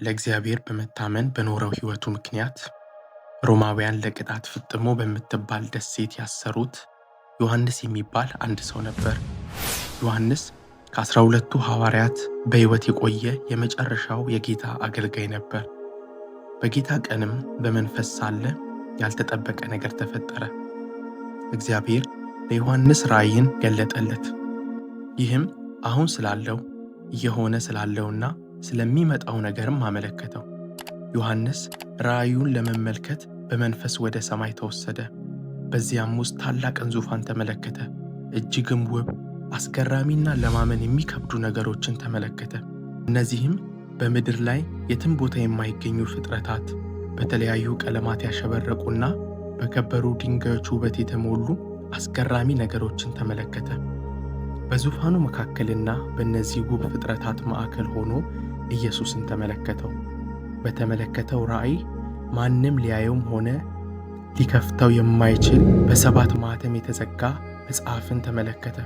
ለእግዚአብሔር በመታመን በኖረው ሕይወቱ ምክንያት ሮማውያን ለቅጣት ፍጥሞ በምትባል ደሴት ያሰሩት ዮሐንስ የሚባል አንድ ሰው ነበር። ዮሐንስ ከ12ቱ ሐዋርያት በሕይወት የቆየ የመጨረሻው የጌታ አገልጋይ ነበር። በጌታ ቀንም በመንፈስ ሳለ ያልተጠበቀ ነገር ተፈጠረ። እግዚአብሔር ለዮሐንስ ራእይን ገለጠለት። ይህም አሁን ስላለው፣ እየሆነ ስላለውና ስለሚመጣው ነገርም አመለከተው። ዮሐንስ ራእዩን ለመመልከት በመንፈስ ወደ ሰማይ ተወሰደ። በዚያም ውስጥ ታላቅን ዙፋን ተመለከተ። እጅግም ውብ፣ አስገራሚና ለማመን የሚከብዱ ነገሮችን ተመለከተ። እነዚህም በምድር ላይ የትም ቦታ የማይገኙ ፍጥረታት፣ በተለያዩ ቀለማት ያሸበረቁና በከበሩ ድንጋዮች ውበት የተሞሉ አስገራሚ ነገሮችን ተመለከተ። በዙፋኑ መካከልና በእነዚህ ውብ ፍጥረታት ማዕከል ሆኖ ኢየሱስን ተመለከተው። በተመለከተው ራእይ ማንም ሊያየውም ሆነ ሊከፍተው የማይችል በሰባት ማኅተም የተዘጋ መጽሐፍን ተመለከተ።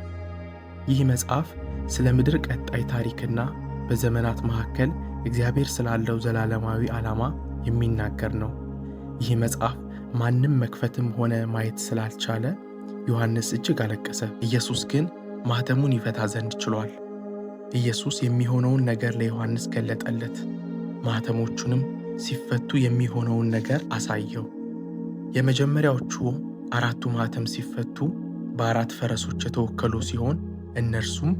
ይህ መጽሐፍ ስለ ምድር ቀጣይ ታሪክና በዘመናት መካከል እግዚአብሔር ስላለው ዘላለማዊ ዓላማ የሚናገር ነው። ይህ መጽሐፍ ማንም መክፈትም ሆነ ማየት ስላልቻለ ዮሐንስ እጅግ አለቀሰ። ኢየሱስ ግን ማኅተሙን ይፈታ ዘንድ ችሏል። ኢየሱስ የሚሆነውን ነገር ለዮሐንስ ገለጠለት። ማኅተሞቹንም ሲፈቱ የሚሆነውን ነገር አሳየው። የመጀመሪያዎቹ አራቱ ማኅተም ሲፈቱ በአራት ፈረሶች የተወከሉ ሲሆን እነርሱም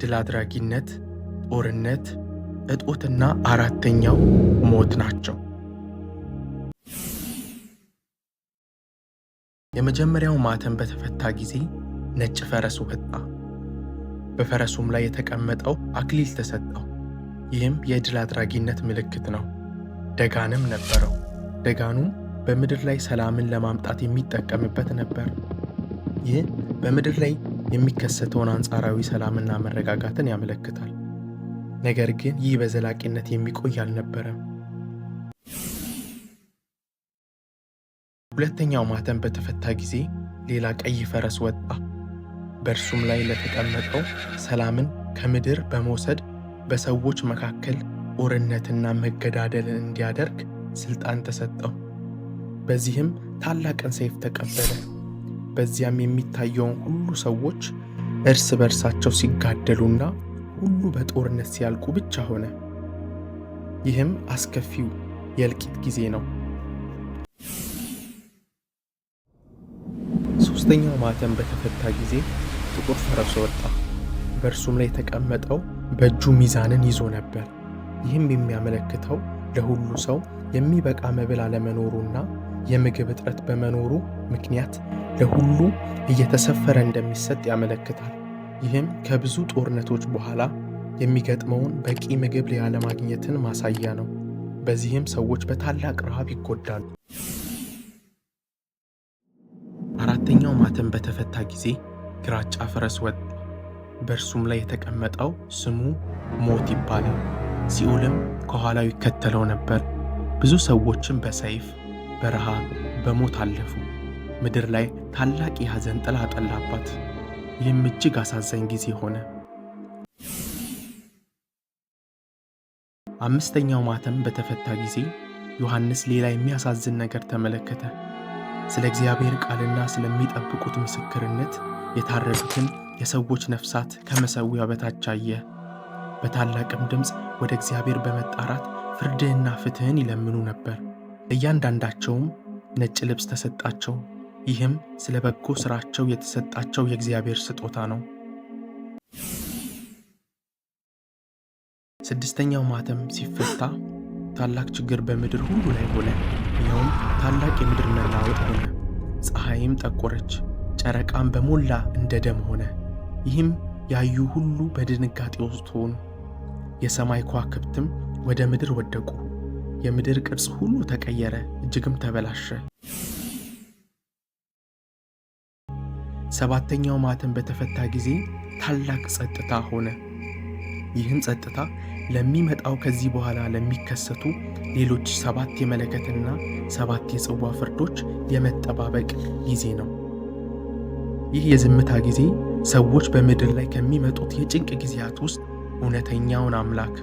ድል አድራጊነት፣ ጦርነት፣ እጦትና አራተኛው ሞት ናቸው። የመጀመሪያው ማኅተም በተፈታ ጊዜ ነጭ ፈረስ ወጣ። በፈረሱም ላይ የተቀመጠው አክሊል ተሰጠው። ይህም የድል አድራጊነት ምልክት ነው። ደጋንም ነበረው። ደጋኑም በምድር ላይ ሰላምን ለማምጣት የሚጠቀምበት ነበር። ይህ በምድር ላይ የሚከሰተውን አንጻራዊ ሰላምና መረጋጋትን ያመለክታል። ነገር ግን ይህ በዘላቂነት የሚቆይ አልነበረም። ሁለተኛው ማኅተም በተፈታ ጊዜ ሌላ ቀይ ፈረስ ወጣ። በእርሱም ላይ ለተቀመጠው ሰላምን ከምድር በመውሰድ በሰዎች መካከል ጦርነትና መገዳደልን እንዲያደርግ ሥልጣን ተሰጠው። በዚህም ታላቅን ሰይፍ ተቀበለ። በዚያም የሚታየውን ሁሉ ሰዎች እርስ በርሳቸው ሲጋደሉና ሁሉ በጦርነት ሲያልቁ ብቻ ሆነ። ይህም አስከፊው የእልቂት ጊዜ ነው። ሦስተኛው ማኅተም በተፈታ ጊዜ ጥቁር ፈረስ ወጣ። በእርሱም ላይ የተቀመጠው በእጁ ሚዛንን ይዞ ነበር። ይህም የሚያመለክተው ለሁሉ ሰው የሚበቃ መብል አለመኖሩና የምግብ እጥረት በመኖሩ ምክንያት ለሁሉ እየተሰፈረ እንደሚሰጥ ያመለክታል። ይህም ከብዙ ጦርነቶች በኋላ የሚገጥመውን በቂ ምግብ ያለማግኘትን ማሳያ ነው። በዚህም ሰዎች በታላቅ ረሃብ ይጎዳሉ። አራተኛው ማኅተም በተፈታ ጊዜ ግራጫ ፈረስ ወጣ። በእርሱም ላይ የተቀመጠው ስሙ ሞት ይባላል። ሲኦልም ከኋላው ይከተለው ነበር። ብዙ ሰዎችም በሰይፍ፣ በረሃብ፣ በሞት አለፉ። ምድር ላይ ታላቅ የሐዘን ጥላ አጠላባት። ይህም እጅግ አሳዛኝ ጊዜ ሆነ። አምስተኛው ማኅተም በተፈታ ጊዜ ዮሐንስ ሌላ የሚያሳዝን ነገር ተመለከተ። ስለ እግዚአብሔር ቃልና ስለሚጠብቁት ምስክርነት የታረዱትን የሰዎች ነፍሳት ከመሠዊያው በታች አየ። በታላቅም ድምፅ ወደ እግዚአብሔር በመጣራት ፍርድህና ፍትሕን ይለምኑ ነበር። እያንዳንዳቸውም ነጭ ልብስ ተሰጣቸው። ይህም ስለ በጎ ሥራቸው የተሰጣቸው የእግዚአብሔር ስጦታ ነው። ስድስተኛው ማኅተም ሲፈታ ታላቅ ችግር በምድር ሁሉ ላይ ሆነ። ይኸውም ታላቅ የምድር መናወጥ ሆነ። ፀሐይም ጠቆረች፣ ጨረቃም በሞላ እንደ ደም ሆነ። ይህም ያዩ ሁሉ በድንጋጤ ውስጥ ሆኑ። የሰማይ ከዋክብትም ወደ ምድር ወደቁ። የምድር ቅርጽ ሁሉ ተቀየረ፣ እጅግም ተበላሸ። ሰባተኛው ማኅተም በተፈታ ጊዜ ታላቅ ጸጥታ ሆነ። ይህም ጸጥታ ለሚመጣው ከዚህ በኋላ ለሚከሰቱ ሌሎች ሰባት የመለከትና ሰባት የጽዋ ፍርዶች የመጠባበቅ ጊዜ ነው። ይህ የዝምታ ጊዜ ሰዎች በምድር ላይ ከሚመጡት የጭንቅ ጊዜያት ውስጥ እውነተኛውን አምላክ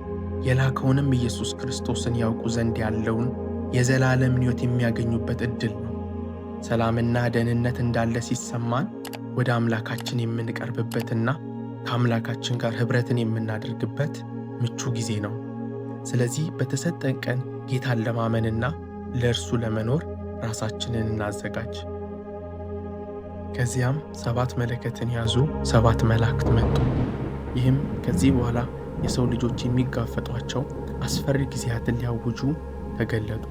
የላከውንም ኢየሱስ ክርስቶስን ያውቁ ዘንድ ያለውን የዘላለምን ሕይወት የሚያገኙበት ዕድል ነው። ሰላምና ደህንነት እንዳለ ሲሰማን ወደ አምላካችን የምንቀርብበትና ከአምላካችን ጋር ኅብረትን የምናደርግበት ምቹ ጊዜ ነው። ስለዚህ በተሰጠን ቀን ጌታን ለማመንና ለእርሱ ለመኖር ራሳችንን እናዘጋጅ። ከዚያም 7 መለከትን ያዙ 7 መላእክት መጡ። ይህም ከዚህ በኋላ የሰው ልጆች የሚጋፈጧቸው አስፈሪ ጊዜያትን ሊያውጁ ተገለጡ።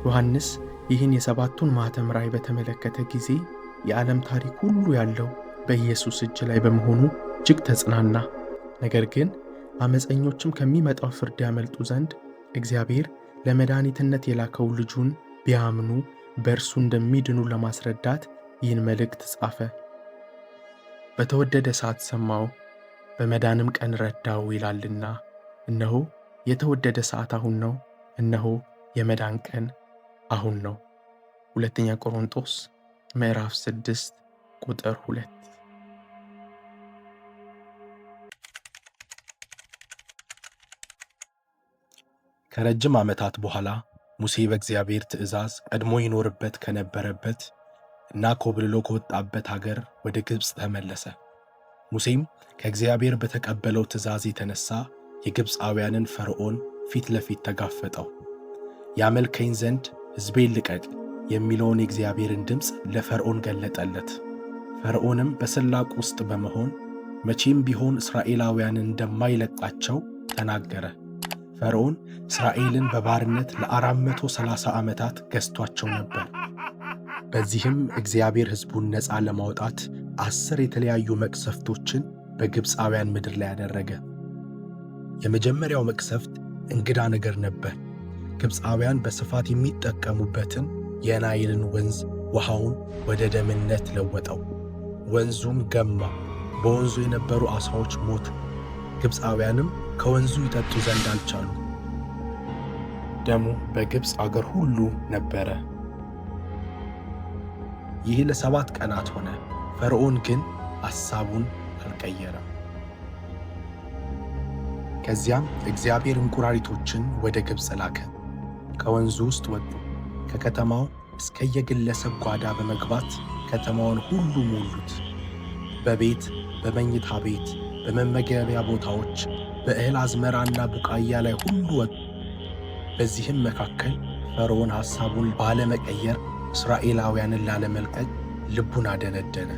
ዮሐንስ ይህን የሰባቱን ማኅተም ራእይ በተመለከተ ጊዜ የዓለም ታሪክ ሁሉ ያለው በኢየሱስ እጅ ላይ በመሆኑ እጅግ ተጽናና። ነገር ግን አመፀኞችም ከሚመጣው ፍርድ ያመልጡ ዘንድ እግዚአብሔር ለመድኃኒትነት የላከው ልጁን ቢያምኑ በእርሱ እንደሚድኑ ለማስረዳት ይህን መልእክት ጻፈ። በተወደደ ሰዓት ሰማው፣ በመዳንም ቀን ረዳው ይላልና። እነሆ የተወደደ ሰዓት አሁን ነው፣ እነሆ የመዳን ቀን አሁን ነው። ሁለተኛ ቆሮንቶስ ምዕራፍ 6 ቁጥር 2። ከረጅም ዓመታት በኋላ ሙሴ በእግዚአብሔር ትእዛዝ ቀድሞ ይኖርበት ከነበረበት እና ኮብልሎ ከወጣበት ሀገር ወደ ግብፅ ተመለሰ። ሙሴም ከእግዚአብሔር በተቀበለው ትእዛዝ የተነሳ የግብፃውያንን ፈርዖን ፊት ለፊት ተጋፈጠው። ያመልከኝ ዘንድ ሕዝቤን ልቀቅ የሚለውን የእግዚአብሔርን ድምፅ ለፈርዖን ገለጠለት። ፈርዖንም በስላቅ ውስጥ በመሆን መቼም ቢሆን እስራኤላውያንን እንደማይለቃቸው ተናገረ። ፈርዖን እስራኤልን በባርነት ለ430 ዓመታት ገዝቷቸው ነበር። በዚህም እግዚአብሔር ሕዝቡን ነፃ ለማውጣት 10 የተለያዩ መቅሰፍቶችን በግብፃውያን ምድር ላይ አደረገ። የመጀመሪያው መቅሰፍት እንግዳ ነገር ነበር። ግብፃውያን በስፋት የሚጠቀሙበትን የናይልን ወንዝ ውሃውን ወደ ደምነት ለወጠው። ወንዙም ገማ። በወንዙ የነበሩ ዓሣዎች ሞቱ። ግብፃውያንም ከወንዙ ይጠጡ ዘንድ አልቻሉ። ደሙ በግብፅ አገር ሁሉ ነበረ። ይህ ለ7 ቀናት ሆነ። ፈርዖን ግን ሐሳቡን አልቀየረም። ከዚያም እግዚአብሔር እንቁራሪቶችን ወደ ግብፅ ላከ። ከወንዙ ውስጥ ወጡ። ከከተማው እስከ የግለሰብ ጓዳ በመግባት ከተማውን ሁሉ ሞሉት። በቤት፣ በመኝታ ቤት፣ በመመገቢያ ቦታዎች፣ በእህል አዝመራና ቡቃያ ላይ ሁሉ ወጡ። በዚህም መካከል ፈርዖን ሐሳቡን ባለመቀየር እስራኤላውያንን ላለመልቀቅ ልቡን አደነደነ።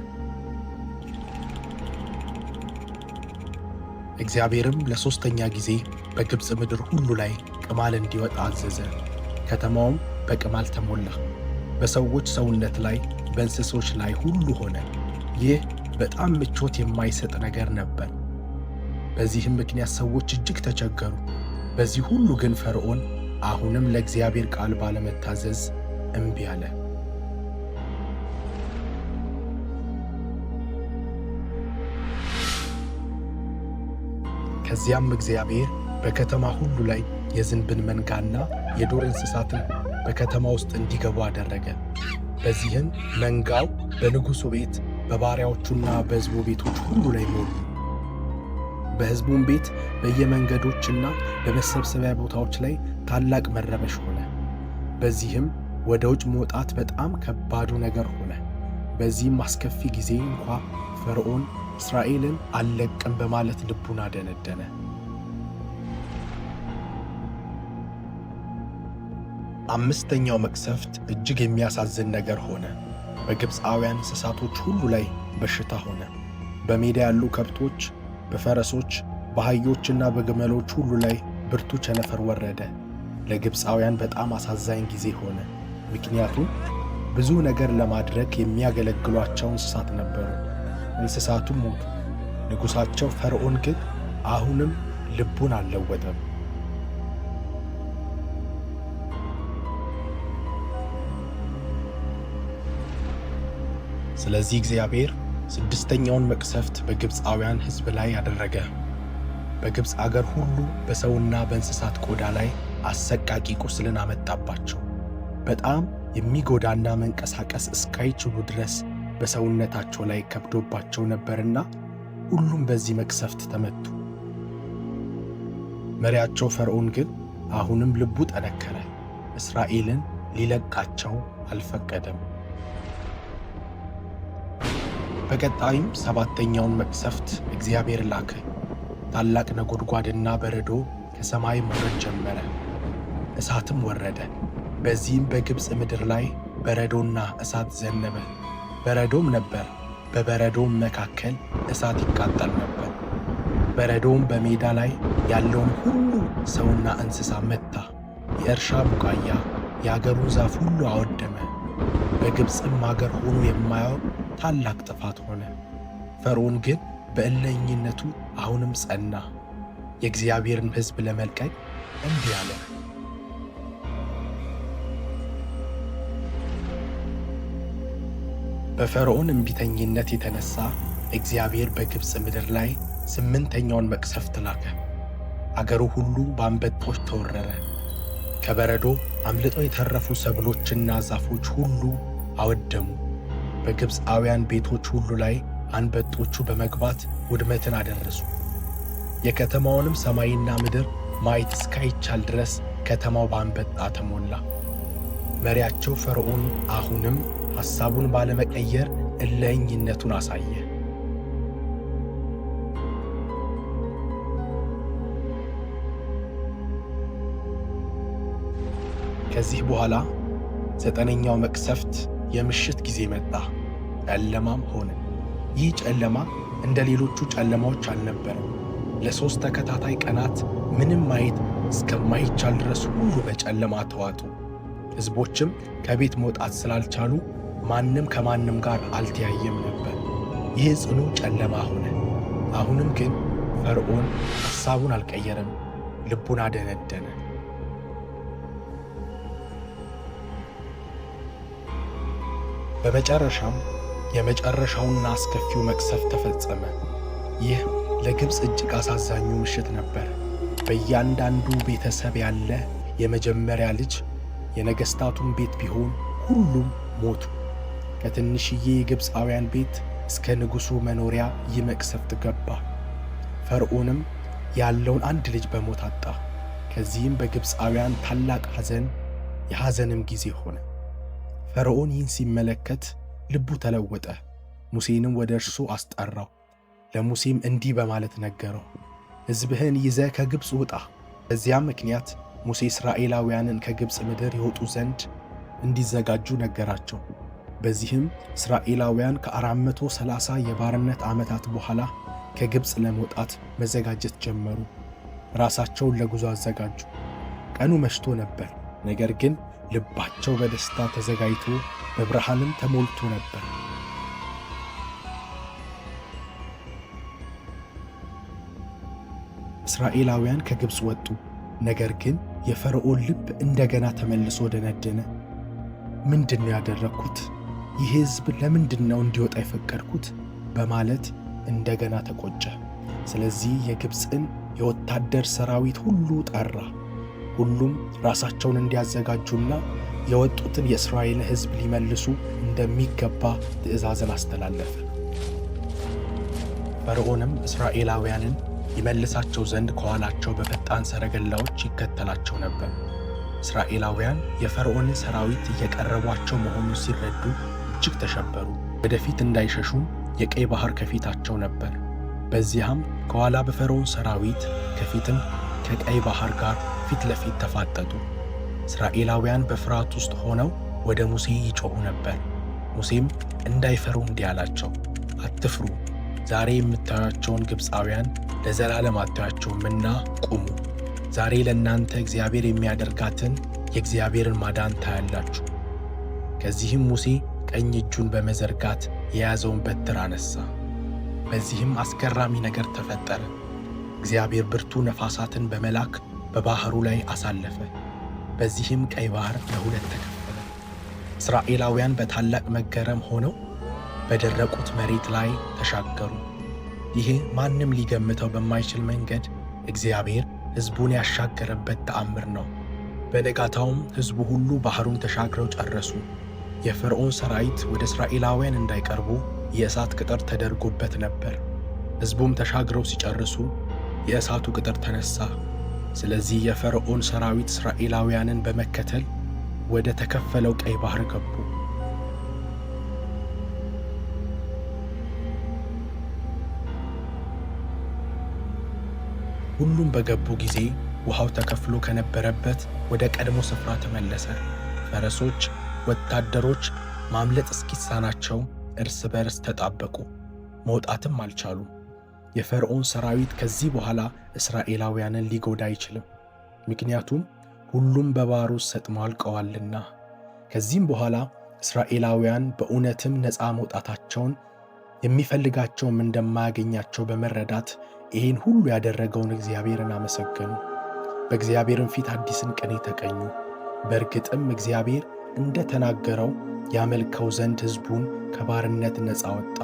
እግዚአብሔርም ለሦስተኛ ጊዜ በግብፅ ምድር ሁሉ ላይ ቅማል እንዲወጣ አዘዘ። ከተማውም በቅማል ተሞላ። በሰዎች ሰውነት ላይ፣ በእንስሶች ላይ ሁሉ ሆነ። ይህ በጣም ምቾት የማይሰጥ ነገር ነበር። በዚህም ምክንያት ሰዎች እጅግ ተቸገሩ። በዚህ ሁሉ ግን ፈርዖን አሁንም ለእግዚአብሔር ቃል ባለመታዘዝ እምቢ አለ። ከዚያም እግዚአብሔር በከተማ ሁሉ ላይ የዝንብን መንጋና የዱር እንስሳትን በከተማ ውስጥ እንዲገቡ አደረገ። በዚህም መንጋው በንጉሡ ቤት፣ በባሪያዎቹና በሕዝቡ ቤቶች ሁሉ ላይ ሞሉ። በሕዝቡም ቤት በየመንገዶችና በመሰብሰቢያ ቦታዎች ላይ ታላቅ መረበሽ ሆነ። በዚህም ወደ ውጭ መውጣት በጣም ከባዱ ነገር ሆነ። በዚህም አስከፊ ጊዜ እንኳ ፈርዖን እስራኤልን አልለቅም በማለት ልቡን አደነደነ። አምስተኛው መቅሰፍት እጅግ የሚያሳዝን ነገር ሆነ። በግብፃውያን እንስሳቶች ሁሉ ላይ በሽታ ሆነ። በሜዳ ያሉ ከብቶች፣ በፈረሶች፣ በአህዮችና በግመሎች ሁሉ ላይ ብርቱ ቸነፈር ወረደ። ለግብፃውያን በጣም አሳዛኝ ጊዜ ሆነ። ምክንያቱም ብዙ ነገር ለማድረግ የሚያገለግሏቸው እንስሳት ነበሩ። እንስሳቱም ሞቱ። ንጉሣቸው ፈርዖን ግን አሁንም ልቡን አልለወጠም። ስለዚህ እግዚአብሔር ስድስተኛውን መቅሰፍት በግብፃውያን ሕዝብ ላይ አደረገ። በግብፅ አገር ሁሉ በሰውና በእንስሳት ቆዳ ላይ አሰቃቂ ቁስልን አመጣባቸው። በጣም የሚጎዳና መንቀሳቀስ እስካይችሉ ድረስ በሰውነታቸው ላይ ከብዶባቸው ነበርና ሁሉም በዚህ መቅሰፍት ተመቱ። መሪያቸው ፈርዖን ግን አሁንም ልቡ ጠነከረ፣ እስራኤልን ሊለቃቸው አልፈቀደም። በቀጣይም ሰባተኛውን መቅሰፍት እግዚአብሔር ላከ። ታላቅ ነጎድጓድና በረዶ ከሰማይ መውረድ ጀመረ፣ እሳትም ወረደ። በዚህም በግብፅ ምድር ላይ በረዶና እሳት ዘነበ። በረዶም ነበር፣ በበረዶም መካከል እሳት ይቃጠል ነበር። በረዶም በሜዳ ላይ ያለውን ሁሉ ሰውና እንስሳ መታ። የእርሻ ቡቃያ፣ የአገሩን ዛፍ ሁሉ አወደመ። በግብፅም አገር ሆኖ የማያውቅ ታላቅ ጥፋት ሆነ። ፈርዖን ግን በእለኝነቱ አሁንም ጸና። የእግዚአብሔርን ሕዝብ ለመልቀቅ እምቢ አለ። በፈርዖን እምቢተኝነት የተነሳ እግዚአብሔር በግብፅ ምድር ላይ ስምንተኛውን መቅሰፍት ላከ። አገሩ ሁሉ በአንበጦች ተወረረ። ከበረዶ አምልጠው የተረፉ ሰብሎችና ዛፎች ሁሉ አወደሙ። በግብፃውያን ቤቶች ሁሉ ላይ አንበጦቹ በመግባት ውድመትን አደረሱ። የከተማውንም ሰማይና ምድር ማየት እስካይቻል ድረስ ከተማው በአንበጣ ተሞላ። መሪያቸው ፈርዖን አሁንም ሐሳቡን ባለመቀየር እልኸኝነቱን አሳየ። ከዚህ በኋላ ዘጠነኛው መቅሰፍት የምሽት ጊዜ መጣ፣ ጨለማም ሆነ። ይህ ጨለማ እንደ ሌሎቹ ጨለማዎች አልነበረም። ለ3 ተከታታይ ቀናት ምንም ማየት እስከማይቻል ድረስ ሁሉ በጨለማ ተዋጡ። ሕዝቦችም ከቤት መውጣት ስላልቻሉ ማንም ከማንም ጋር አልተያየም ነበር። ይህ ጽኑ ጨለማ ሆነ። አሁንም ግን ፈርዖን ሐሳቡን አልቀየረም፣ ልቡን አደነደነ። በመጨረሻም የመጨረሻውና አስከፊው መቅሰፍት ተፈጸመ። ይህ ለግብፅ እጅግ አሳዛኙ ምሽት ነበር። በእያንዳንዱ ቤተሰብ ያለ የመጀመሪያ ልጅ የነገሥታቱን ቤት ቢሆን ሁሉም ሞቱ። ከትንሽዬ የግብፃውያን ቤት እስከ ንጉሡ መኖሪያ ይህ መቅሰፍት ገባ። ፈርዖንም ያለውን አንድ ልጅ በሞት አጣ። ከዚህም በግብፃውያን ታላቅ ሐዘን የሐዘንም ጊዜ ሆነ። ፈርዖን ይህን ሲመለከት ልቡ ተለወጠ። ሙሴንም ወደ እርሱ አስጠራው። ለሙሴም እንዲህ በማለት ነገረው፣ ሕዝብህን ይዘህ ከግብፅ ውጣ። በዚያም ምክንያት ሙሴ እስራኤላውያንን ከግብፅ ምድር ይወጡ ዘንድ እንዲዘጋጁ ነገራቸው። በዚህም እስራኤላውያን ከ430 የባርነት ዓመታት በኋላ ከግብፅ ለመውጣት መዘጋጀት ጀመሩ። ራሳቸውን ለጉዞ አዘጋጁ። ቀኑ መሽቶ ነበር። ነገር ግን ልባቸው በደስታ ተዘጋጅቶ በብርሃንም ተሞልቶ ነበር። እስራኤላውያን ከግብፅ ወጡ። ነገር ግን የፈርዖን ልብ እንደገና ተመልሶ ደነደነ። ምንድን ነው ያደረግኩት? ይህ ሕዝብ ለምንድን ነው እንዲወጣ የፈቀድኩት? በማለት እንደገና ተቆጨ። ስለዚህ የግብፅን የወታደር ሰራዊት ሁሉ ጠራ። ሁሉም ራሳቸውን እንዲያዘጋጁና የወጡትን የእስራኤል ሕዝብ ሊመልሱ እንደሚገባ ትእዛዝን አስተላለፈ። ፈርዖንም እስራኤላውያንን ይመልሳቸው ዘንድ ከኋላቸው በፈጣን ሰረገላዎች ይከተላቸው ነበር። እስራኤላውያን የፈርዖንን ሰራዊት እየቀረቧቸው መሆኑን ሲረዱ እጅግ ተሸበሩ። ወደፊት እንዳይሸሹም የቀይ ባህር ከፊታቸው ነበር። በዚያም ከኋላ በፈርዖን ሰራዊት ከፊትም ከቀይ ባህር ጋር ፊት ለፊት ተፋጠጡ። እስራኤላውያን በፍርሃት ውስጥ ሆነው ወደ ሙሴ ይጮኹ ነበር። ሙሴም እንዳይፈሩ እንዲህ አላቸው፣ አትፍሩ፣ ዛሬ የምታዩአቸውን ግብፃውያን ለዘላለም አታዩአቸውምና ቁሙ። ዛሬ ለእናንተ እግዚአብሔር የሚያደርጋትን የእግዚአብሔርን ማዳን ታያላችሁ። ከዚህም ሙሴ ቀኝ እጁን በመዘርጋት የያዘውን በትር አነሳ። በዚህም አስገራሚ ነገር ተፈጠረ። እግዚአብሔር ብርቱ ነፋሳትን በመላክ በባሕሩ ላይ አሳለፈ። በዚህም ቀይ ባህር ለሁለት ተከፈለ። እስራኤላውያን በታላቅ መገረም ሆነው በደረቁት መሬት ላይ ተሻገሩ። ይህ ማንም ሊገምተው በማይችል መንገድ እግዚአብሔር ሕዝቡን ያሻገረበት ተአምር ነው። በነጋታውም ሕዝቡ ሁሉ ባሕሩን ተሻግረው ጨረሱ። የፈርዖን ሰራዊት ወደ እስራኤላውያን እንዳይቀርቡ የእሳት ቅጥር ተደርጎበት ነበር። ሕዝቡም ተሻግረው ሲጨርሱ የእሳቱ ቅጥር ተነሳ። ስለዚህ የፈርዖን ሰራዊት እስራኤላውያንን በመከተል ወደ ተከፈለው ቀይ ባህር ገቡ። ሁሉም በገቡ ጊዜ ውሃው ተከፍሎ ከነበረበት ወደ ቀድሞ ስፍራ ተመለሰ። ፈረሶች፣ ወታደሮች ማምለጥ እስኪሳናቸው እርስ በርስ ተጣበቁ፣ መውጣትም አልቻሉም። የፈርዖን ሰራዊት ከዚህ በኋላ እስራኤላውያንን ሊጎዳ አይችልም፣ ምክንያቱም ሁሉም በባሕር ውስጥ ሰጥመው አልቀዋልና። ከዚህም በኋላ እስራኤላውያን በእውነትም ነፃ መውጣታቸውን የሚፈልጋቸውም እንደማያገኛቸው በመረዳት ይህን ሁሉ ያደረገውን እግዚአብሔርን አመሰገኑ። በእግዚአብሔርም ፊት አዲስን ቅኔ ተቀኙ። በእርግጥም እግዚአብሔር እንደ ተናገረው ያመልከው ዘንድ ሕዝቡን ከባርነት ነፃ ወጣ።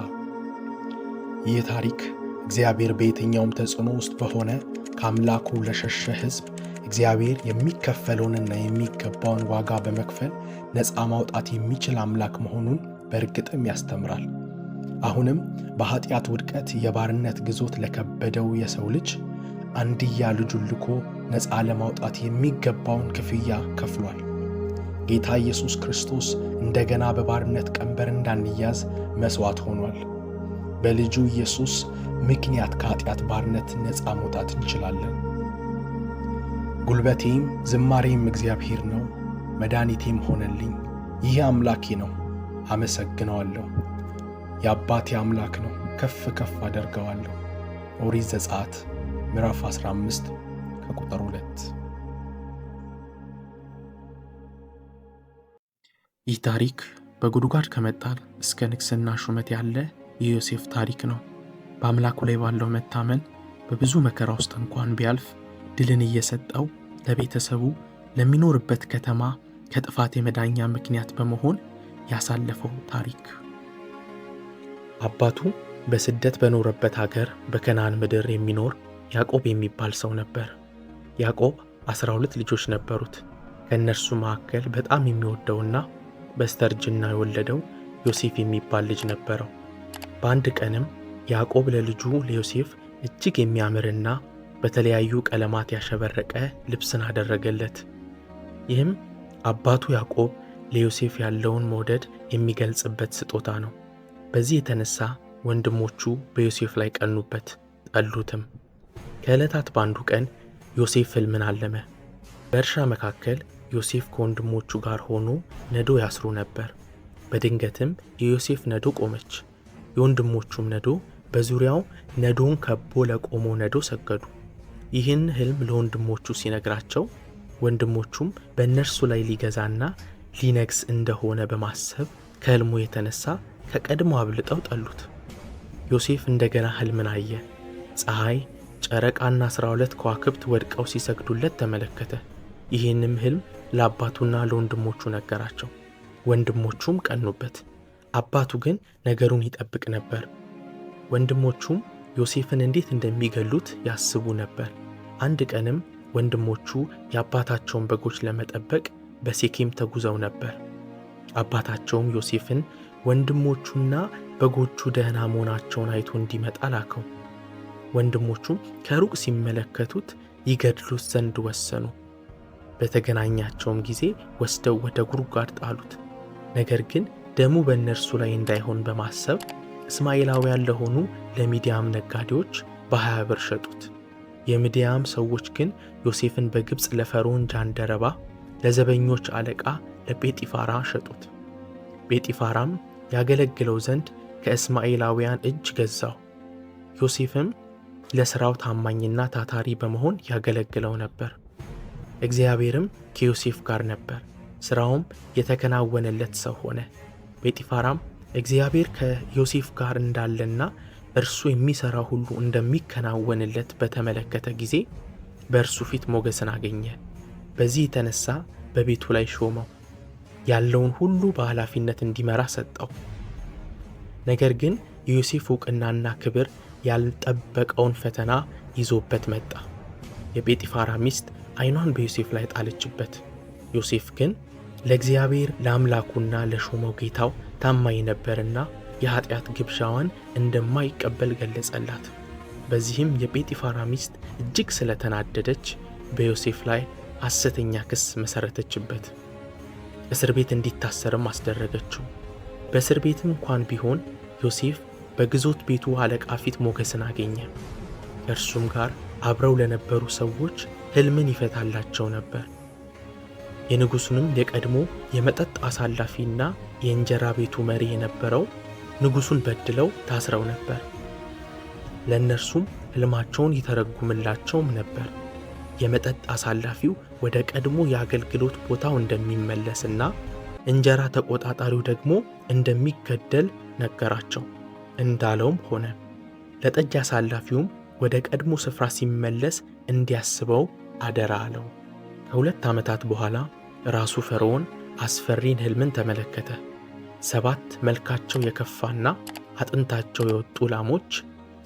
ይህ ታሪክ እግዚአብሔር በየትኛውም ተጽዕኖ ውስጥ በሆነ ከአምላኩ ለሸሸ ሕዝብ እግዚአብሔር የሚከፈለውንና የሚገባውን ዋጋ በመክፈል ነፃ ማውጣት የሚችል አምላክ መሆኑን በእርግጥም ያስተምራል። አሁንም በኃጢአት ውድቀት የባርነት ግዞት ለከበደው የሰው ልጅ አንድያ ልጁን ልኮ ነፃ ለማውጣት የሚገባውን ክፍያ ከፍሏል። ጌታ ኢየሱስ ክርስቶስ እንደገና በባርነት ቀንበር እንዳንያዝ መሥዋዕት ሆኗል። በልጁ ኢየሱስ ምክንያት ከኃጢአት ባርነት ነፃ መውጣት እንችላለን። ጉልበቴም ዝማሬም እግዚአብሔር ነው፣ መድኃኒቴም ሆነልኝ። ይህ አምላኬ ነው፣ አመሰግነዋለሁ። የአባቴ አምላክ ነው፣ ከፍ ከፍ አደርገዋለሁ። ኦሪት ዘጸአት ምዕራፍ 15 ከቁጥር 2። ይህ ታሪክ በጉድጓድ ከመጣል እስከ ንግሥና ሹመት ያለ የዮሴፍ ታሪክ ነው። በአምላኩ ላይ ባለው መታመን በብዙ መከራ ውስጥ እንኳን ቢያልፍ ድልን እየሰጠው ለቤተሰቡ፣ ለሚኖርበት ከተማ ከጥፋት የመዳኛ ምክንያት በመሆን ያሳለፈው ታሪክ። አባቱ በስደት በኖረበት ሀገር በከነዓን ምድር የሚኖር ያዕቆብ የሚባል ሰው ነበር። ያዕቆብ 12 ልጆች ነበሩት። ከእነርሱ መካከል በጣም የሚወደውና በስተርጅና የወለደው ዮሴፍ የሚባል ልጅ ነበረው። በአንድ ቀንም ያዕቆብ ለልጁ ለዮሴፍ እጅግ የሚያምርና በተለያዩ ቀለማት ያሸበረቀ ልብስን አደረገለት። ይህም አባቱ ያዕቆብ ለዮሴፍ ያለውን መውደድ የሚገልጽበት ስጦታ ነው። በዚህ የተነሳ ወንድሞቹ በዮሴፍ ላይ ቀኑበት፣ ጠሉትም። ከዕለታት በአንዱ ቀን ዮሴፍ ሕልምን አለመ። በእርሻ መካከል ዮሴፍ ከወንድሞቹ ጋር ሆኖ ነዶ ያስሩ ነበር። በድንገትም የዮሴፍ ነዶ ቆመች። የወንድሞቹም ነዶ በዙሪያው ነዶን ከቦ ለቆመው ነዶ ሰገዱ። ይህን ሕልም ለወንድሞቹ ሲነግራቸው ወንድሞቹም በእነርሱ ላይ ሊገዛና ሊነግስ እንደሆነ በማሰብ ከሕልሙ የተነሳ ከቀድሞ አብልጠው ጠሉት። ዮሴፍ እንደገና ሕልምን አየ። ፀሐይ፣ ጨረቃና 12 ከዋክብት ወድቀው ሲሰግዱለት ተመለከተ። ይህንም ሕልም ለአባቱና ለወንድሞቹ ነገራቸው። ወንድሞቹም ቀኑበት። አባቱ ግን ነገሩን ይጠብቅ ነበር። ወንድሞቹም ዮሴፍን እንዴት እንደሚገሉት ያስቡ ነበር። አንድ ቀንም ወንድሞቹ የአባታቸውን በጎች ለመጠበቅ በሴኬም ተጉዘው ነበር። አባታቸውም ዮሴፍን ወንድሞቹና በጎቹ ደህና መሆናቸውን አይቶ እንዲመጣ ላከው። ወንድሞቹም ከሩቅ ሲመለከቱት ይገድሉት ዘንድ ወሰኑ። በተገናኛቸውም ጊዜ ወስደው ወደ ጉድጓድ ጣሉት። ነገር ግን ደሙ በእነርሱ ላይ እንዳይሆን በማሰብ እስማኤላውያን ለሆኑ ለሚዲያም ነጋዴዎች በ20 ብር ሸጡት። የሚዲያም ሰዎች ግን ዮሴፍን በግብፅ ለፈርዖን ጃንደረባ ለዘበኞች አለቃ ለጴጢፋራ ሸጡት። ጴጢፋራም ያገለግለው ዘንድ ከእስማኤላውያን እጅ ገዛው። ዮሴፍም ለሥራው ታማኝና ታታሪ በመሆን ያገለግለው ነበር። እግዚአብሔርም ከዮሴፍ ጋር ነበር፣ ሥራውም የተከናወነለት ሰው ሆነ። ጴጢፋራም እግዚአብሔር ከዮሴፍ ጋር እንዳለና እርሱ የሚሠራው ሁሉ እንደሚከናወንለት በተመለከተ ጊዜ በእርሱ ፊት ሞገስን አገኘ። በዚህ የተነሳ በቤቱ ላይ ሾመው፣ ያለውን ሁሉ በኃላፊነት እንዲመራ ሰጠው። ነገር ግን የዮሴፍ ዕውቅናና ክብር ያልጠበቀውን ፈተና ይዞበት መጣ። የጴጢፋራ ሚስት ዓይኗን በዮሴፍ ላይ ጣለችበት። ዮሴፍ ግን ለእግዚአብሔር ለአምላኩና ለሾመው ጌታው ታማኝ ነበርና የኃጢአት ግብዣዋን እንደማይቀበል ገለጸላት። በዚህም የጴጢፋራ ሚስት እጅግ ስለተናደደች በዮሴፍ ላይ ሐሰተኛ ክስ መሠረተችበት። እስር ቤት እንዲታሰርም አስደረገችው። በእስር ቤትም እንኳን ቢሆን ዮሴፍ በግዞት ቤቱ አለቃ ፊት ሞገስን አገኘ። ከእርሱም ጋር አብረው ለነበሩ ሰዎች ሕልምን ይፈታላቸው ነበር። የንጉሡንም የቀድሞ የመጠጥ አሳላፊና የእንጀራ ቤቱ መሪ የነበረው ንጉሡን በድለው ታስረው ነበር። ለእነርሱም ሕልማቸውን ይተረጉምላቸውም ነበር። የመጠጥ አሳላፊው ወደ ቀድሞ የአገልግሎት ቦታው እንደሚመለስና እንጀራ ተቆጣጣሪው ደግሞ እንደሚገደል ነገራቸው። እንዳለውም ሆነ። ለጠጅ አሳላፊውም ወደ ቀድሞ ስፍራ ሲመለስ እንዲያስበው አደራ አለው። ከ2 ዓመታት በኋላ ራሱ ፈርዖን አስፈሪን ሕልምን ተመለከተ። 7 መልካቸው የከፋና አጥንታቸው የወጡ ላሞች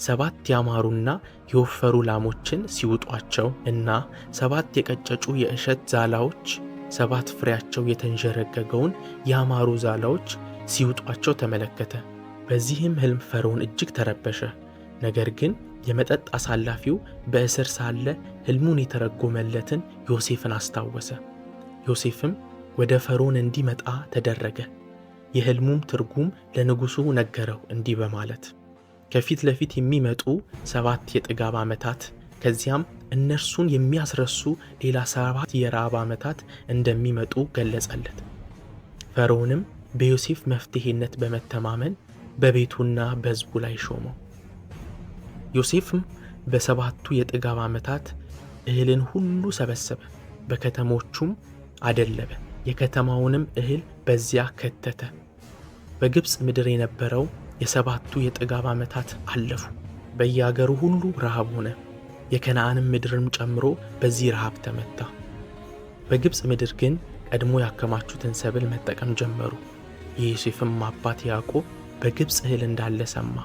7 ያማሩና የወፈሩ ላሞችን ሲውጧቸው እና 7 የቀጨጩ የእሸት ዛላዎች 7 ፍሬያቸው የተንዠረገገውን ያማሩ ዛላዎች ሲውጧቸው ተመለከተ። በዚህም ሕልም ፈርዖን እጅግ ተረበሸ። ነገር ግን የመጠጥ አሳላፊው በእስር ሳለ ሕልሙን የተረጎመለትን ዮሴፍን አስታወሰ። ዮሴፍም ወደ ፈርዖን እንዲመጣ ተደረገ። የሕልሙም ትርጉም ለንጉሡ ነገረው እንዲህ በማለት ከፊት ለፊት የሚመጡ 7 የጥጋብ ዓመታት ከዚያም እነርሱን የሚያስረሱ ሌላ 7 የራብ ዓመታት እንደሚመጡ ገለጸለት። ፈርዖንም በዮሴፍ መፍትሄነት በመተማመን በቤቱና በሕዝቡ ላይ ሾመው። ዮሴፍም በ7ቱ የጥጋብ ዓመታት እህልን ሁሉ ሰበሰበ፣ በከተሞቹም አደለበ፣ የከተማውንም እህል በዚያ ከተተ። በግብፅ ምድር የነበረው የ7ቱ የጥጋብ ዓመታት አለፉ። በየአገሩ ሁሉ ረሃብ ሆነ። የከነዓንም ምድርም ጨምሮ በዚህ ረሃብ ተመታ። በግብፅ ምድር ግን ቀድሞ ያከማቹትን ሰብል መጠቀም ጀመሩ። የዮሴፍም አባት ያዕቆብ በግብፅ እህል እንዳለ ሰማ።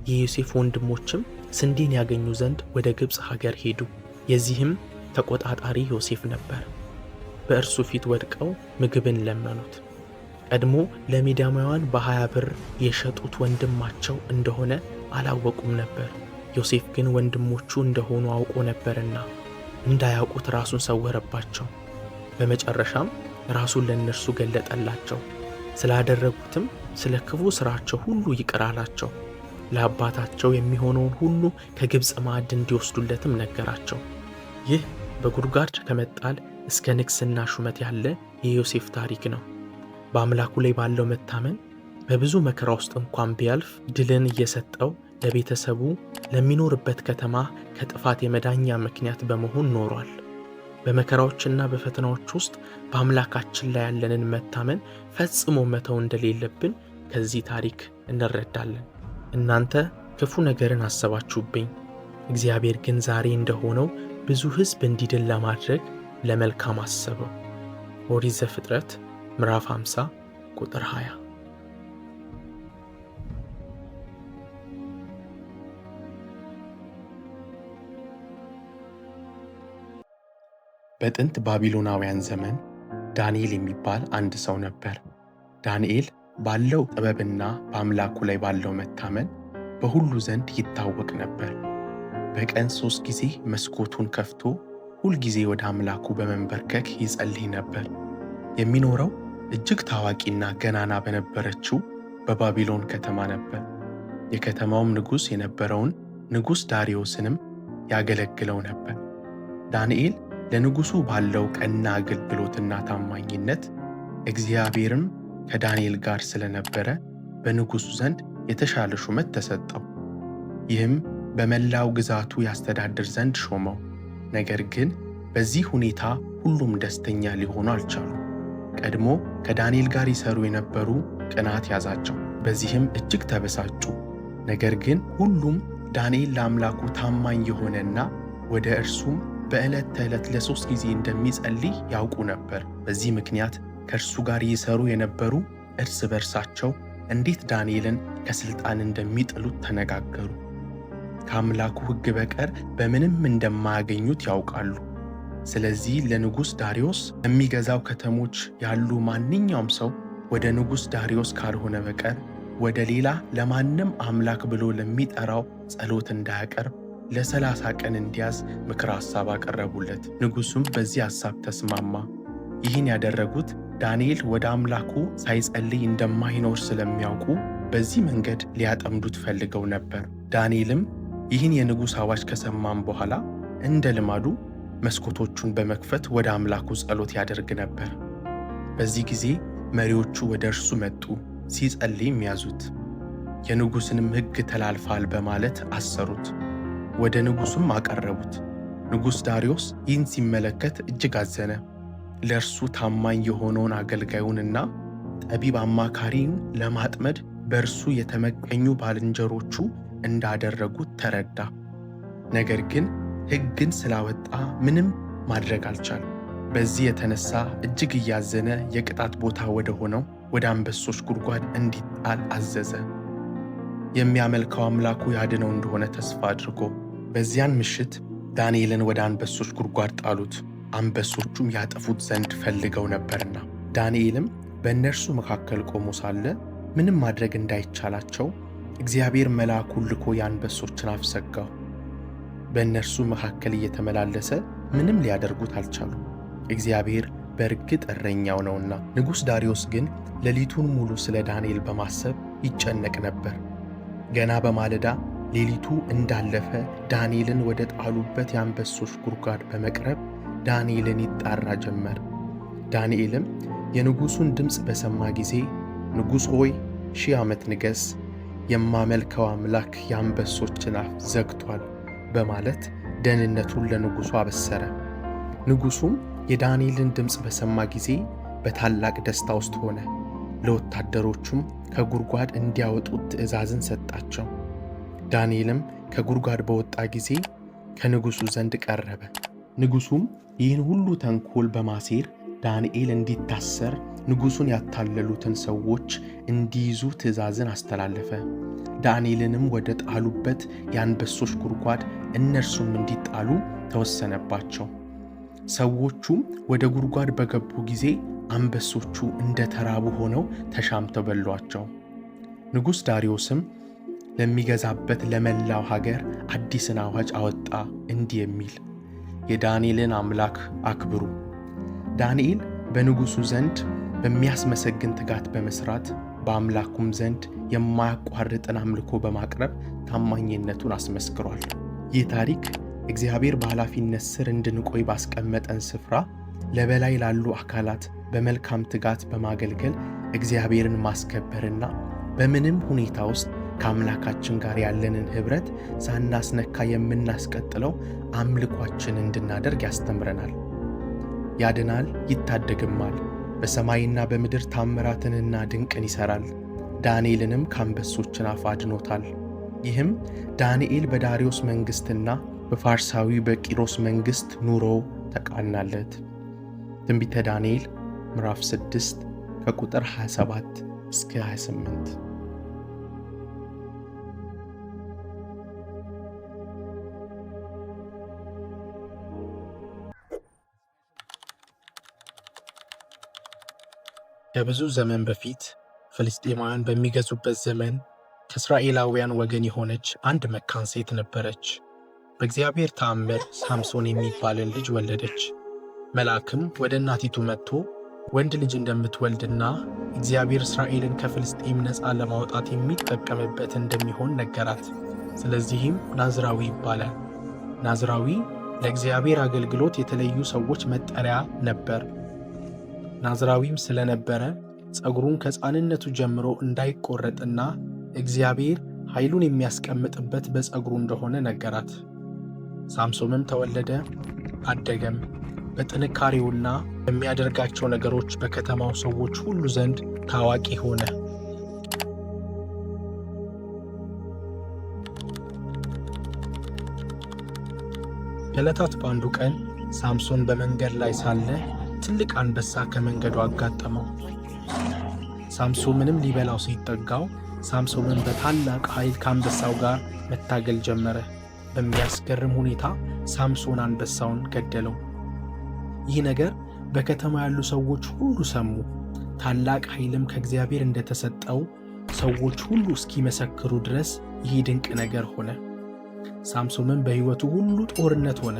የዮሴፍ ወንድሞችም ስንዴን ያገኙ ዘንድ ወደ ግብፅ ሀገር ሄዱ። የዚህም ተቆጣጣሪ ዮሴፍ ነበር። በእርሱ ፊት ወድቀው ምግብን ለመኑት። ቀድሞ ለሚዳማውያን በ20 ብር የሸጡት ወንድማቸው እንደሆነ አላወቁም ነበር። ዮሴፍ ግን ወንድሞቹ እንደሆኑ አውቆ ነበርና እንዳያውቁት ራሱን ሰወረባቸው። በመጨረሻም ራሱን ለእነርሱ ገለጠላቸው። ስላደረጉትም ስለ ክፉ ሥራቸው ሁሉ ይቅር አላቸው። ለአባታቸው የሚሆነውን ሁሉ ከግብፅ ማዕድ እንዲወስዱለትም ነገራቸው። ይህ በጉድጓድ ከመጣል እስከ ንግስና ሹመት ያለ የዮሴፍ ታሪክ ነው። በአምላኩ ላይ ባለው መታመን በብዙ መከራ ውስጥ እንኳን ቢያልፍ ድልን እየሰጠው ለቤተሰቡ ለሚኖርበት ከተማ ከጥፋት የመዳኛ ምክንያት በመሆን ኖሯል። በመከራዎችና በፈተናዎች ውስጥ በአምላካችን ላይ ያለንን መታመን ፈጽሞ መተው እንደሌለብን ከዚህ ታሪክ እንረዳለን። እናንተ ክፉ ነገርን አሰባችሁብኝ፣ እግዚአብሔር ግን ዛሬ እንደሆነው ብዙ ሕዝብ እንዲድን ለማድረግ ለመልካም አሰበው። ኦሪት ዘፍጥረት ምዕራፍ 50 ቁጥር 20። በጥንት ባቢሎናውያን ዘመን ዳንኤል የሚባል አንድ ሰው ነበር። ዳንኤል ባለው ጥበብና በአምላኩ ላይ ባለው መታመን በሁሉ ዘንድ ይታወቅ ነበር። በቀን 3 ጊዜ መስኮቱን ከፍቶ ሁል ጊዜ ወደ አምላኩ በመንበርከክ ይጸልይ ነበር። የሚኖረው እጅግ ታዋቂና ገናና በነበረችው በባቢሎን ከተማ ነበር። የከተማውም ንጉሥ የነበረውን ንጉሥ ዳርዮስንም ያገለግለው ነበር። ዳንኤል ለንጉሡ ባለው ቀና አገልግሎትና ታማኝነት እግዚአብሔርም ከዳንኤል ጋር ስለነበረ በንጉሡ ዘንድ የተሻለ ሹመት ተሰጠው። ይህም በመላው ግዛቱ ያስተዳድር ዘንድ ሾመው። ነገር ግን በዚህ ሁኔታ ሁሉም ደስተኛ ሊሆኑ አልቻሉም። ቀድሞ ከዳንኤል ጋር ይሰሩ የነበሩ ቅናት ያዛቸው፣ በዚህም እጅግ ተበሳጩ። ነገር ግን ሁሉም ዳንኤል ለአምላኩ ታማኝ የሆነና ወደ እርሱም በዕለት ተዕለት ለ3 ጊዜ እንደሚጸልይ ያውቁ ነበር። በዚህ ምክንያት ከእርሱ ጋር ይሰሩ የነበሩ እርስ በርሳቸው እንዴት ዳንኤልን ከስልጣን እንደሚጥሉት ተነጋገሩ። ከአምላኩ ሕግ በቀር በምንም እንደማያገኙት ያውቃሉ። ስለዚህ ለንጉሥ ዳርዮስ የሚገዛው ከተሞች ያሉ ማንኛውም ሰው ወደ ንጉሥ ዳርዮስ ካልሆነ በቀር ወደ ሌላ ለማንም አምላክ ብሎ ለሚጠራው ጸሎት እንዳያቀርብ ለ30 ቀን እንዲያዝ ምክረ ሐሳብ አቀረቡለት። ንጉሡም በዚህ ሐሳብ ተስማማ። ይህን ያደረጉት ዳንኤል ወደ አምላኩ ሳይጸልይ እንደማይኖር ስለሚያውቁ በዚህ መንገድ ሊያጠምዱት ፈልገው ነበር። ዳንኤልም ይህን የንጉሥ አዋጅ ከሰማም በኋላ እንደ ልማዱ መስኮቶቹን በመክፈት ወደ አምላኩ ጸሎት ያደርግ ነበር። በዚህ ጊዜ መሪዎቹ ወደ እርሱ መጡ፣ ሲጸልይም ያዙት። የንጉሥንም ሕግ ተላልፈሃል በማለት አሰሩት። ወደ ንጉሡም አቀረቡት። ንጉሥ ዳርዮስ ይህን ሲመለከት እጅግ አዘነ። ለእርሱ ታማኝ የሆነውን አገልጋዩንና ጠቢብ አማካሪውን ለማጥመድ በእርሱ የተመቀኙ ባልንጀሮቹ እንዳደረጉት ተረዳ። ነገር ግን ሕግን ስላወጣ ምንም ማድረግ አልቻለም። በዚህ የተነሳ እጅግ እያዘነ የቅጣት ቦታ ወደ ሆነው ወደ አንበሶች ጉድጓድ እንዲጣል አዘዘ። የሚያመልከው አምላኩ ያድነው እንደሆነ ተስፋ አድርጎ በዚያን ምሽት ዳንኤልን ወደ አንበሶች ጉድጓድ ጣሉት። አንበሶቹም ያጠፉት ዘንድ ፈልገው ነበርና። ዳንኤልም በእነርሱ መካከል ቆሞ ሳለ ምንም ማድረግ እንዳይቻላቸው እግዚአብሔር መልአኩን ልኮ የአንበሶችን አፍ ዘጋው። በእነርሱ መካከል እየተመላለሰ ምንም ሊያደርጉት አልቻሉም፣ እግዚአብሔር በእርግጥ እረኛው ነውና። ንጉሥ ዳርዮስ ግን ሌሊቱን ሙሉ ስለ ዳንኤል በማሰብ ይጨነቅ ነበር። ገና በማለዳ ሌሊቱ እንዳለፈ ዳንኤልን ወደ ጣሉበት የአንበሶች ጉድጓድ በመቅረብ ዳንኤልን ይጣራ ጀመር። ዳንኤልም የንጉሡን ድምፅ በሰማ ጊዜ፣ "ንጉሥ ሆይ፣ 1000 ዓመት ንገሥ፣ የማመልከው አምላክ የአንበሶችን አፍ ዘግቷል" በማለት ደህንነቱን ለንጉሡ አበሰረ። ንጉሡም የዳንኤልን ድምፅ በሰማ ጊዜ በታላቅ ደስታ ውስጥ ሆነ። ለወታደሮቹም ከጉድጓድ እንዲያወጡት ትእዛዝን ሰጣቸው። ዳንኤልም ከጉድጓድ በወጣ ጊዜ ከንጉሡ ዘንድ ቀረበ። ንጉሡም ይህን ሁሉ ተንኮል በማሴር ዳንኤል እንዲታሰር ንጉሡን ያታለሉትን ሰዎች እንዲይዙ ትእዛዝን አስተላለፈ። ዳንኤልንም ወደ ጣሉበት የአንበሶች ጉድጓድ እነርሱም እንዲጣሉ ተወሰነባቸው። ሰዎቹም ወደ ጉድጓድ በገቡ ጊዜ አንበሶቹ እንደ ተራቡ ሆነው ተሻምተው በሏቸው። ንጉሥ ዳርዮስም ለሚገዛበት ለመላው ሀገር አዲስን አዋጅ አወጣ፣ እንዲህ የሚል፦ "የዳንኤልን አምላክ አክብሩ።" ዳንኤል በንጉሡ ዘንድ በሚያስመሰግን ትጋት በመሥራት፣ በአምላኩም ዘንድ የማያቋርጥን አምልኮ በማቅረብ ታማኝነቱን አስመስክሯል። ይህ ታሪክ እግዚአብሔር በኃላፊነት ስር እንድንቆይ ባስቀመጠን ስፍራ ለበላይ ላሉ አካላት በመልካም ትጋት በማገልገል እግዚአብሔርን ማስከበርና በምንም ሁኔታ ውስጥ ከአምላካችን ጋር ያለንን ኅብረት ሳናስነካ የምናስቀጥለው አምልኳችን እንድናደርግ ያስተምረናል። ያድናል ይታደግማል። በሰማይና በምድር ታምራትንና ድንቅን ይሠራል። ዳንኤልንም ከአንበሶች አፍ አድኖታል። ይህም ዳንኤል በዳርዮስ መንግሥትና በፋርሳዊ በቂሮስ መንግሥት ኑሮው ተቃናለት። ትንቢተ ዳንኤል ምዕራፍ 6 ከቁጥር 27 እስከ 28። ከብዙ ዘመን በፊት ፍልስጤማውያን በሚገዙበት ዘመን ከእስራኤላውያን ወገን የሆነች አንድ መካን ሴት ነበረች። በእግዚአብሔር ተአምር ሳምሶን የሚባልን ልጅ ወለደች። መልአክም ወደ እናቲቱ መጥቶ ወንድ ልጅ እንደምትወልድና እግዚአብሔር እስራኤልን ከፍልስጤም ነፃ ለማውጣት የሚጠቀምበት እንደሚሆን ነገራት። ስለዚህም ናዝራዊ ይባላል። ናዝራዊ ለእግዚአብሔር አገልግሎት የተለዩ ሰዎች መጠሪያ ነበር። ናዝራዊም ስለነበረ ፀጉሩን ከሕፃንነቱ ጀምሮ እንዳይቆረጥና እግዚአብሔር ኃይሉን የሚያስቀምጥበት በፀጉሩ እንደሆነ ነገራት። ሳምሶምም ተወለደ፣ አደገም። በጥንካሬውና በሚያደርጋቸው ነገሮች በከተማው ሰዎች ሁሉ ዘንድ ታዋቂ ሆነ። ከዕለታት በአንዱ ቀን ሳምሶን በመንገድ ላይ ሳለ ትልቅ አንበሳ ከመንገዱ አጋጠመው። ሳምሶምንም ሊበላው ሲጠጋው ሳምሶምን በታላቅ ኃይል ከአንበሳው ጋር መታገል ጀመረ። በሚያስገርም ሁኔታ ሳምሶን አንበሳውን ገደለው። ይህ ነገር በከተማ ያሉ ሰዎች ሁሉ ሰሙ። ታላቅ ኃይልም ከእግዚአብሔር እንደተሰጠው ሰዎች ሁሉ እስኪመሰክሩ ድረስ ይህ ድንቅ ነገር ሆነ። ሳምሶምም በሕይወቱ ሁሉ ጦርነት ሆነ።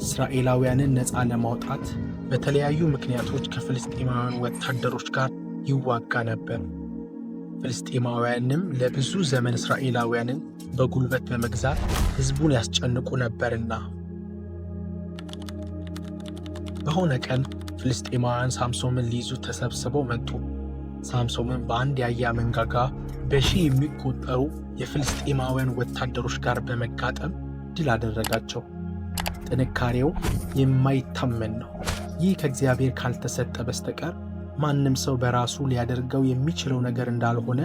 እስራኤላውያንን ነፃ ለማውጣት በተለያዩ ምክንያቶች ከፍልስጤማውያን ወታደሮች ጋር ይዋጋ ነበር። ፍልስጤማውያንም ለብዙ ዘመን እስራኤላውያንን በጉልበት በመግዛት ሕዝቡን ያስጨንቁ ነበርና። በሆነ ቀን ፍልስጤማውያን ሳምሶምን ሊይዙ ተሰብስበው መጡ። ሳምሶምን በአንድ የአህያ መንጋጋ በሺህ የሚቆጠሩ የፍልስጤማውያን ወታደሮች ጋር በመጋጠም ድል አደረጋቸው። ጥንካሬው የማይታመን ነው። ይህ ከእግዚአብሔር ካልተሰጠ በስተቀር ማንም ሰው በራሱ ሊያደርገው የሚችለው ነገር እንዳልሆነ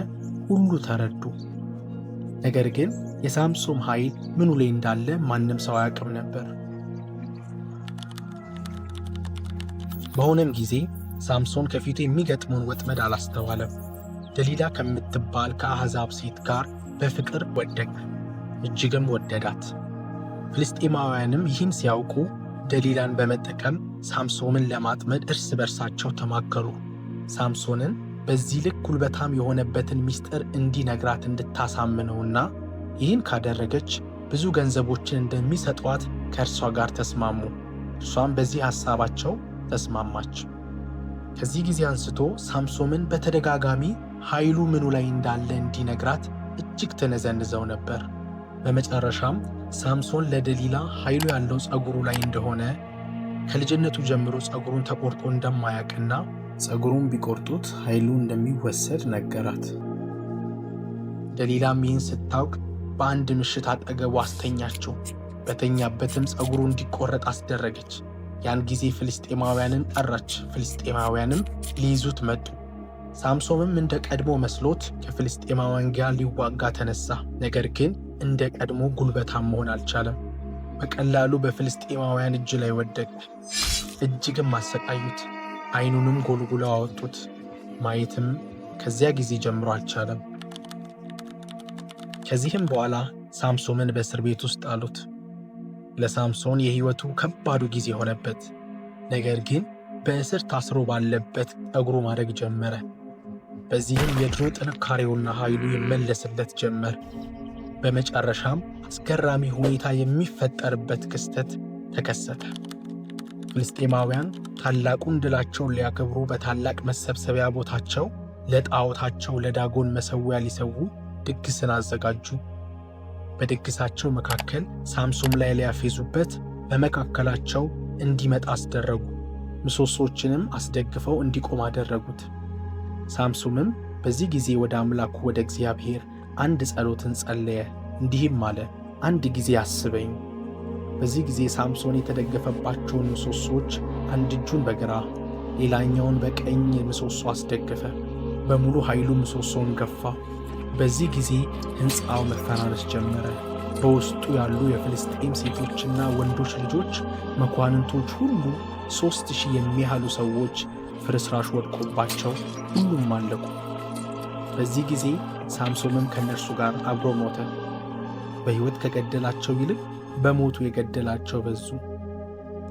ሁሉ ተረዱ። ነገር ግን የሳምሶን ኃይል ምኑ ላይ እንዳለ ማንም ሰው አያውቅም ነበር። በሆነም ጊዜ ሳምሶን ከፊቱ የሚገጥመውን ወጥመድ አላስተዋለም። ደሊላ ከምትባል ከአሕዛብ ሴት ጋር በፍቅር ወደቀ፣ እጅግም ወደዳት። ፍልስጤማውያንም ይህን ሲያውቁ ደሊላን በመጠቀም ሳምሶምን ለማጥመድ እርስ በርሳቸው ተማከሩ። ሳምሶንን በዚህ ልክ ጉልበታም የሆነበትን ምስጢር እንዲነግራት እንድታሳምነውና ይህን ካደረገች ብዙ ገንዘቦችን እንደሚሰጧት ከእርሷ ጋር ተስማሙ። እርሷም በዚህ ሐሳባቸው ተስማማች። ከዚህ ጊዜ አንስቶ ሳምሶምን በተደጋጋሚ ኃይሉ ምኑ ላይ እንዳለ እንዲነግራት እጅግ ተነዘንዘው ነበር። በመጨረሻም ሳምሶን ለደሊላ ኃይሉ ያለው ፀጉሩ ላይ እንደሆነ፣ ከልጅነቱ ጀምሮ ፀጉሩን ተቆርጦ እንደማያውቅና ፀጉሩን ቢቆርጡት ኃይሉ እንደሚወሰድ ነገራት። ደሊላም ይህን ስታውቅ በአንድ ምሽት አጠገቡ አስተኛችው። በተኛበትም ፀጉሩ እንዲቆረጥ አስደረገች። ያን ጊዜ ፍልስጤማውያንን ጠራች። ፍልስጤማውያንም ሊይዙት መጡ። ሳምሶምም እንደ ቀድሞ መስሎት ከፍልስጤማውያን ጋር ሊዋጋ ተነሳ። ነገር ግን እንደ ቀድሞ ጉልበታም መሆን አልቻለም። በቀላሉ በፍልስጤማውያን እጅ ላይ ወደቀ። እጅግም አሰቃዩት። ዓይኑንም ጎልጉለው አወጡት። ማየትም ከዚያ ጊዜ ጀምሮ አልቻለም። ከዚህም በኋላ ሳምሶምን በእስር ቤት ውስጥ አሉት። ለሳምሶን የሕይወቱ ከባዱ ጊዜ ሆነበት። ነገር ግን በእስር ታስሮ ባለበት ጠጉሩ ማደግ ጀመረ። በዚህም የድሮ ጥንካሬውና ኃይሉ ይመለስለት ጀመር። በመጨረሻም አስገራሚ ሁኔታ የሚፈጠርበት ክስተት ተከሰተ። ፍልስጤማውያን ታላቁን ድላቸውን ሊያከብሩ በታላቅ መሰብሰቢያ ቦታቸው ለጣዖታቸው ለዳጎን መሠዊያ ሊሰዉ ድግስን አዘጋጁ። በድግሳቸው መካከል ሳምሶን ላይ ሊያፌዙበት በመካከላቸው እንዲመጣ አስደረጉ። ምሰሶችንም አስደግፈው እንዲቆም አደረጉት። ሳምሶምም በዚህ ጊዜ ወደ አምላኩ ወደ እግዚአብሔር አንድ ጸሎትን ጸለየ፣ እንዲህም አለ፦ አንድ ጊዜ አስበኝ። በዚህ ጊዜ ሳምሶን የተደገፈባቸውን ምሰሶች አንድ እጁን በግራ ሌላኛውን በቀኝ ምሰሶ አስደገፈ። በሙሉ ኃይሉ ምሰሶውን ገፋ። በዚህ ጊዜ ሕንፃው መፈራረስ ጀመረ። በውስጡ ያሉ የፍልስጤም ሴቶችና ወንዶች ልጆች፣ መኳንንቶች ሁሉ 3000 የሚያህሉ ሰዎች ፍርስራሽ ወድቆባቸው ሁሉም አለቁ። በዚህ ጊዜ ሳምሶምም ከእነርሱ ጋር አብሮ ሞተ። በሕይወት ከገደላቸው ይልቅ በሞቱ የገደላቸው በዙ።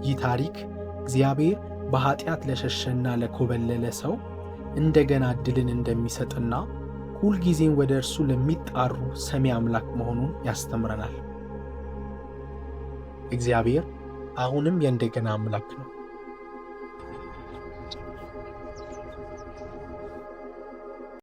ይህ ታሪክ እግዚአብሔር በኃጢአት ለሸሸና ለኮበለለ ሰው እንደገና ዕድልን እንደሚሰጥና ሁልጊዜም ወደ እርሱ ለሚጣሩ ሰሚ አምላክ መሆኑን ያስተምረናል። እግዚአብሔር አሁንም የእንደገና አምላክ ነው።